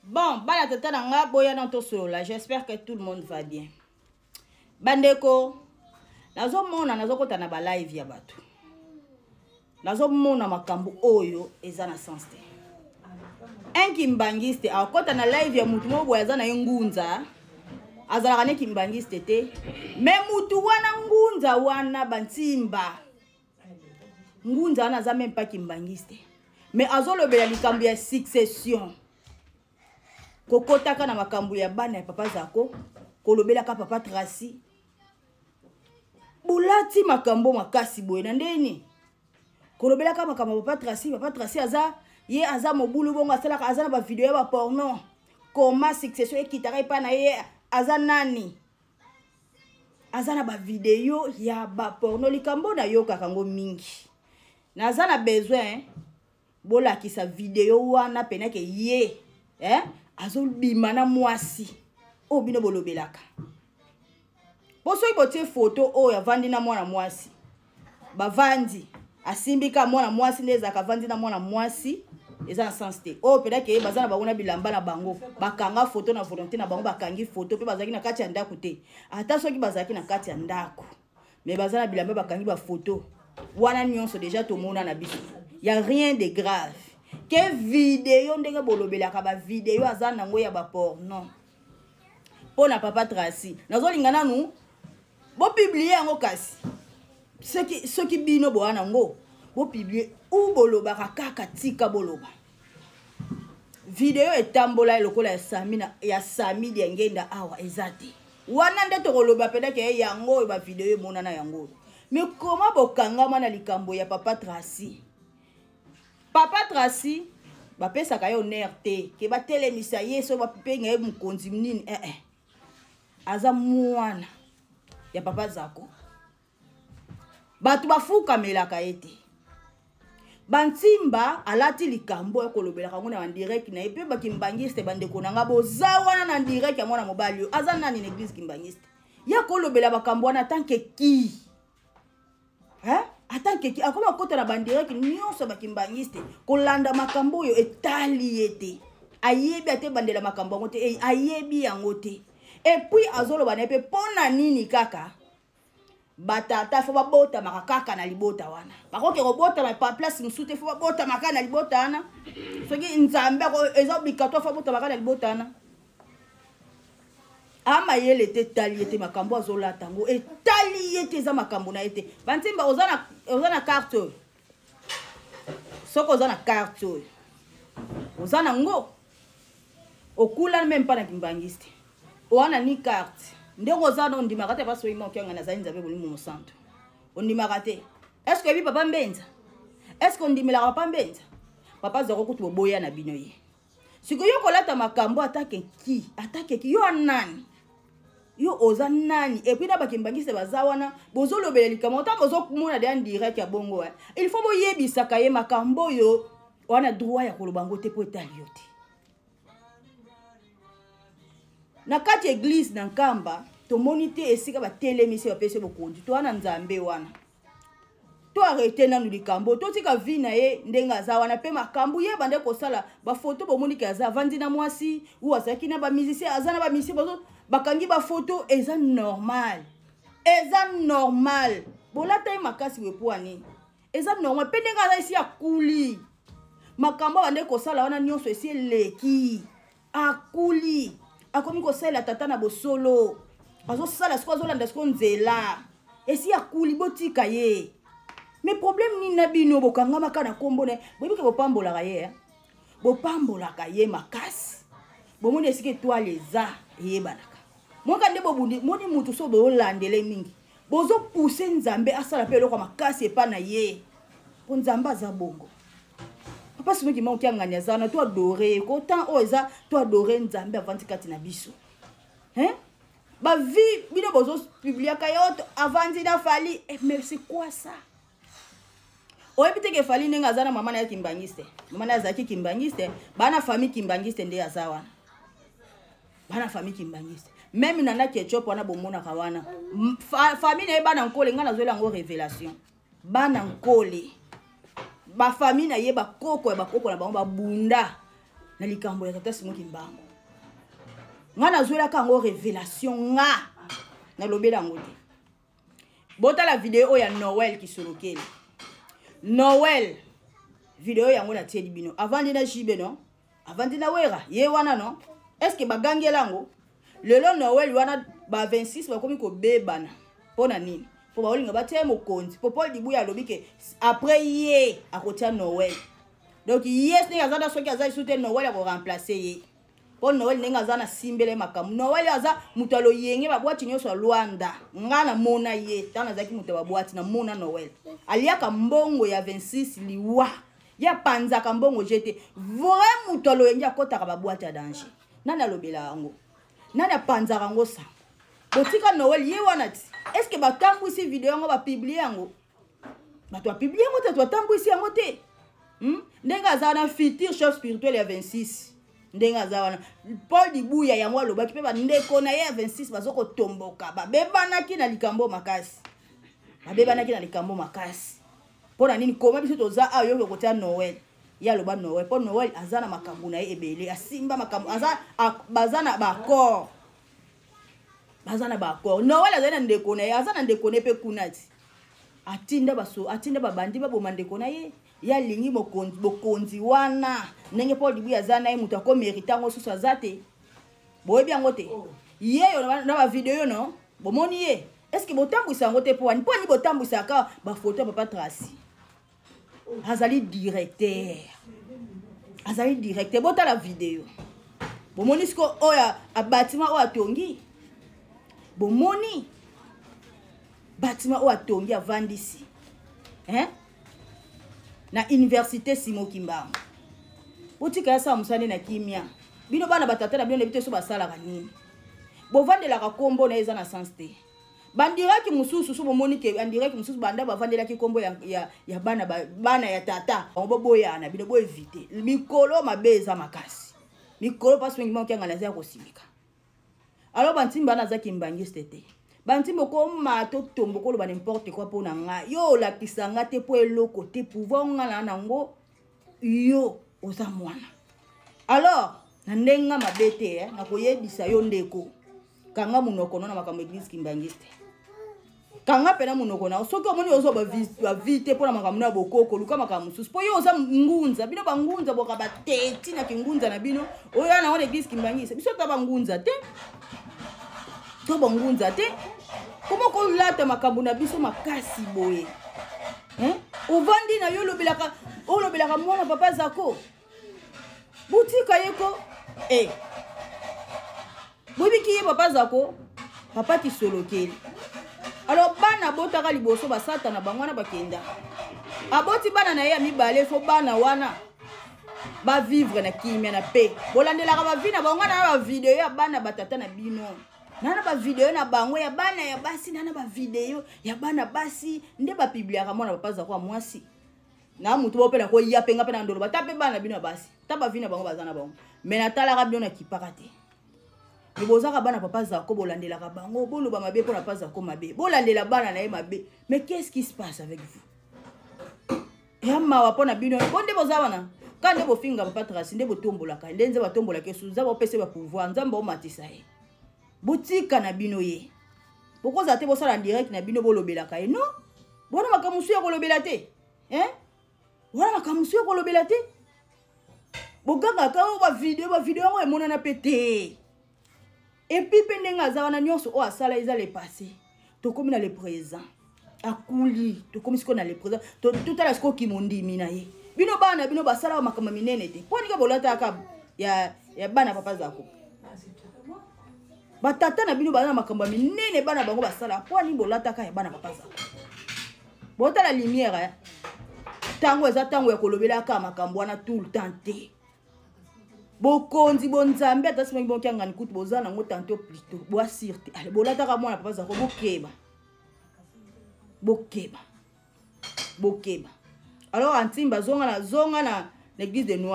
Bon, bana tata na nga boya na tosolola. J'espère que tout le monde va bien. Bandeko, nazomona nazokota na ba live ya bato. Nazomona makambo oyo eza na sens te. Un kimbangiste akota na live ya mutu moko boye aza na ye ngunza. Azalaka ne kimbangiste te. Mais mutu wana ngunza wana bantimba. Ngunza wana aza même pas kimbangiste. Mais azolobela likambo ya succession. Kokotaka na makambo ya bana ya papa Zako, kolobelaka papa Tracy. Bolati makambo makasi boye na ndeni. Kolobelaka makambo ya papa Tracy, papa Tracy aza ye aza mobulu bongo asalaka aza na ba video ya ba porno. Comment succession ekitaka epa na ye aza nani? Aza na ba video ya ba porno likambo na yokaka ngo mingi. Naza na besoin bolakisa video wana pena ke ye eh azobima na mwasi oyo bino bolobelaka. Po soki botie photo oyo avandi na mwana mwasi, bavandi asimbi ka mwana mwasi nde ezalaka avandi na mwana mwasi eza na sens te. Oyo pena ke baza na bango na bilamba na bango, bakanga photo na volonté na bango, bakangi photo pe bazalaki na kati ya ndako te. Ata soki bazalaki na kati ya ndako, mais baza na bilamba bakangi ba photo wana nyonso déjà tomona na biso. Ya rien de grave. Ke video ndenge bolobelaka ba video aza nango ya ba porno. Pona papa Tracy, nazolinga nanu bo publier yango kasi. Soki soki bino boa nango, bo publier ou bolobaka kaka tika boloba. Video etambola lokola ya Sami na ya Sami Diangenda awa eza te. Wana nde tokoloba pena ke yango oyo ba video emonana yango. Mais comment bokangama na likambo ya papa Tracy? Papa Tracy bapesaka ye honneur te, ke batelemisa ye so bapenga ye mokonzi nini eh eh. Aza mwana ya papa Zako. Bato bafukamelaka ye te. Bantimba alati likambo ya kolobelaka yango na direct na ye mpe bakimbangiste bandeko na nga boza wana na direct ya mwana mobali oyo aza nani na église kimbangiste ya kolobela makambo wana tant que qui hein tant que qui akoma kota na bandirect nyonso bakimbangiste kolanda makambo oyo etali ye te, ayebi ate bandela makambo yango te, ayebi yango te. Et puis azoloba na ye mpe mpona nini kaka batata fo babotamaka kaka na libota wana, bakoki kobotama pa place mosusu te, fo babotamaka kaka na libota wana. Soki nzambe eza obligatoire fo babotamaka kaka na libota wana. Amayele te etali ye te, makambo azolata yango etali ye te, eza makambo na ye te. Bantimba oza na carte oyo, soki oza na carte oyo oza na ngo okula même pas na kimbangiste owana ni carte ndenge oza na ondimaka te parce que oyima okianga nazali nzambe molimo mosantu ondimaka te. Est-ce que oyebi papa Mbenza? Est-ce que ondimelaka papa Mbenza? Papa Zako kutu boboya na bino ye. Sikoyo yo kolata makambo atake ki, atake ki yo nani? Yo oza nani? Et puis na bakimbangiste baza wana bozolobela likambo ata bozomona de en direct ya bongo eh. Il faut boyebisaka ye makambo oyo wana droit ya koloba ngo te po etali yo te. Na kati église na Nkamba tomoni te esika batelemisi bapesi bokonzi to wana nzambe wana. To arrêter nanu likambo, totika vie na ye ndenge aza wana pe makambo ye bande kosala ba photo bomoni ke aza avandi na mwasi ou azalaki na ba musicien, aza na ba musicien bazo bakangi ba photo eza normal. Eza normal. Bolata ye makasi boye po nini? Eza normal pe ndenge aza esi akuli. Makambo bande kosala wana nyonso esi eleki. Akuli. Akomi kosalela tata na bosolo. Azosala siko azolanda siko nzela. Esi akuli botika ye. Mais problème nini na bino bokangamaka na kombo na ye? Boyebi ke bopambolaka ye, eh? Bopambolaka ye makasi. Bomoni esika étoile eza eyebanaka. Moka nde bobundi, moni mutu so bolandele mingi. Bozo pousser Nzambe asala pe eloko makasi epa na ye. Po Nzambe aza bongo. Papa Simon Kimbangu Kiangani aza na to adorer ko temps oyo eza to adorer Nzambe avandi kati na biso. Hein? Ba vie bino bozo publiaka yo avandi na Fally. Eh, mais c'est quoi ça? Oyebi te ke Fally ndenge aza na mama na ye kimbangiste. Mama na ye azalaki kimbangiste, bana famille kimbangiste nde aza wana. Bana famille kimbangiste. Même nana ketchup wana bomonaka wana. Famille na ye bana nkole nga nazwela yango révélation. Bana nkole. Ba famille na ye ba koko ya ba koko na bango ba bunda. Na likambo ya tata Simon Kimbangu, nga nazwelaka yango révélation, nga nalobela yango te. Botala video oyo ya Noel Kisolokele. Noel, video yango natieli bino. Avandi na JB, no, avandi na Wera, ye wana, no. Est ce que bagangela yango lelo? Noel wana, ba 26 bakomi kobebana. Mpo na nini? Mpo baolinga batia ye mokonzi, mpo Paul Dibuya alobi ke après ye akotia Noel. Donc ye ndenge aza na, soki aza lisusu te, Noel akoremplace ye, mpo Noel ndenge aza na simbele makambo. Noel aza moto aloyenge babwati nyonso ya Lwanda. Nga namona ye ntango nazalaki moto ya babwati, namona Noel aliaka mbongo ya 26 liwa, ye apanzaka mbongo je te. Vrai moto aloyenge, akɔtaka babwati ya danger. Nani alobela yango? Nani apanzaka yango? Sango botika Noel ye wana ti. Est ce que batambwisi video yango, bapublier yango? Bato bapublier yango te, batambwisi yango te. Ndenge aza wana, futur chef spirituel ya 26, ndenge aza wana, Paul Dibuya yango alobaki mpe bandeko na ye ya 26 baza kotomboka. Babebanaki na likambo makasi, babebanaki na likambo makasi. Mpo na nini? Koma biso toza awa, yoki kotia Noel. Ye aloba Noel mpo Noel aza na makambo na ye ebele, asimba makambo, aza, baza na baaccord, baza na baaccord. Noel azali na ndeko na ye, aza na ndeko na ye mpe kuna ti atinda baso, atinda babandi baboma ndeko na ye. Ye alingi bokonzi wana. Ndenge Paul Dibuya aza na ye, moto akomérite yango susu aza te. Boyebi yango te. Ye yo na bavideo, no, bomoni ye. Est ce que botambwisa yango te? Mpo wani, mpo ani botambwisaka bafoto ya papa Tracy? Azali directeur, azali directeur. Botala video, bomoni siko oyo abatima oyo atongi. Bomoni batima oyo atongi, avandisi, hein? Na université Simon Kimbangu. Botika ya sala mosala na kimia. Bino bana batata na bino, nayebi te so basalaka nini. Bovandelaka nkombo na ye, eza na sens te. Bandiraki mosusu, so bomoni ke andiraki mosusu banda bavandelaki nkombo ya bana, bana ya tata bango. Boboyana na bino, boéviter mikolo mabe eza makasi. Mikolo mpasi mingi mokianga naza ya kosilika. Alors bantimba wana aza kimbangiste te. Bantimba okoma totombo koloba n'importe quoi. Mpo na nga, yo olakisa nga te mpo eloko te. Pouvoir nga na nango, yo oza mwana. Alors na ndenge mabe te, eh, nakoyebisa yo ndeko, kanga monoko no na makambo église kimbangiste. Kanga mpena monoko na yo. Soki omoni ozwa bavi te mpona makambo na ya bokoko, luka makambo mosusu, mpo yo oza ngunza. Bino bangunza boka bateti na kingunza na bino oyo ya nango na église kimbangiste. Biso ta bangunza te, to bangunza te. Koma kolata makambo na biso makasi boye, ovandi na yo, olobelaka, olobelaka mwana papa Zako. Botika ye ko e boyebiki ye papa Zako, papa Kisolokeli. Alors bana abotaka liboso, basatana bango wana bakenda. Aboti bana na ye ya mibale, fo bana wana bavivre na kimia na pe bolandelaka bavi na bango. Na bavideo ya bana batata na bino, na bavideo na bango ya bana ya basi, na bavideo ya bana basi nde bapubliaka mwana papa Zako ya mwasi na mutu bo mpe nakoya mpe nga mpe na ndolo bata mpe bana bino ya basi ta bavi na bango baza na bango. Me natalaka bino, nakipaka te. Me bozaka bana papa Zako, bolandelaka bango, boloba mabe mpo na papa Zako, mabe, bolandela bana na ye mabe. Mais qu'est-ce qui se passe avec vous? Ya mawa mpo na bino. Bo nde boza wana ka nde bofinga papa Tracy, nde botombolaka, nde nzambe atombolaka esu, Nzambe opesa bapouvoir, Nzambe omatisa ye. Botika na bino ye. Bokozala te, bosala direct na bino, bolobelaka ye. Non, bona makambo mosusu ya kolobela te, hein? Wana makambo mosusu ya kolobela te. Bogangaka oyo bavideo, bavideo yango emonana mpe te. Et puis mpe ndenge aza wana, nyonso oyo asala eza le passé. Tokomi na le présent, akuli. Tokomi sikoyo na le présent, totala sikoyo kimondimi na ye. Bino bana bino basalaka makambo minene te. Mpo nika bolataka ya bana papa Zako, batata na bino baza na makambo ya minene, bana bango basala. Mpo ani bolataka ya bana papa Zako? Botala lumière, eh? Ntango eza ntango ya kolobelaka makambo wana tout le temps te. Bokonzi bonzambe ata soki bokiangani kutu boza nango tantôt plutôt boasire te. Ale, bolataka mwana papa Zako, bokeba, bokeba, bokeba. Alors antimba, zonga na, zonga na l'église de noir.